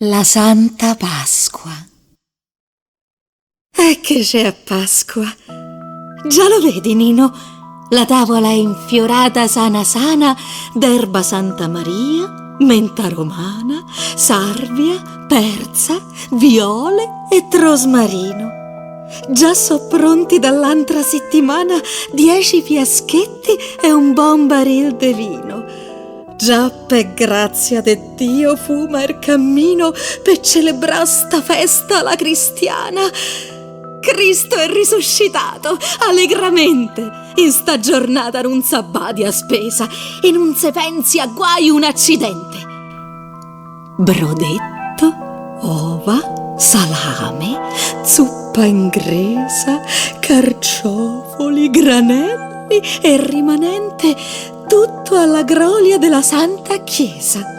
La Santa Pasqua. Ecchece a Pasqua. Già lo vedi, Nino? La tavola è infiorata sana sana d'erba Santa Maria, menta romana, salvia, perza, viole e rosmarino. Già so' pronti dall'antra settimana dieci fiaschetti e un bon baril de vino. Già pe' grazia de Dio fuma er cammino pe' celebrà 'sta festa alla cristiana. Cristo è risuscitato allegramente. In 'sta giornata nun s'abbadi a spesa e nun se pensi a guai un accidente. Brodetto, ova, salame, zuppa ingresa, carciofoli, granelli e rimanente tutto alla grolia de la Santa Chiesa.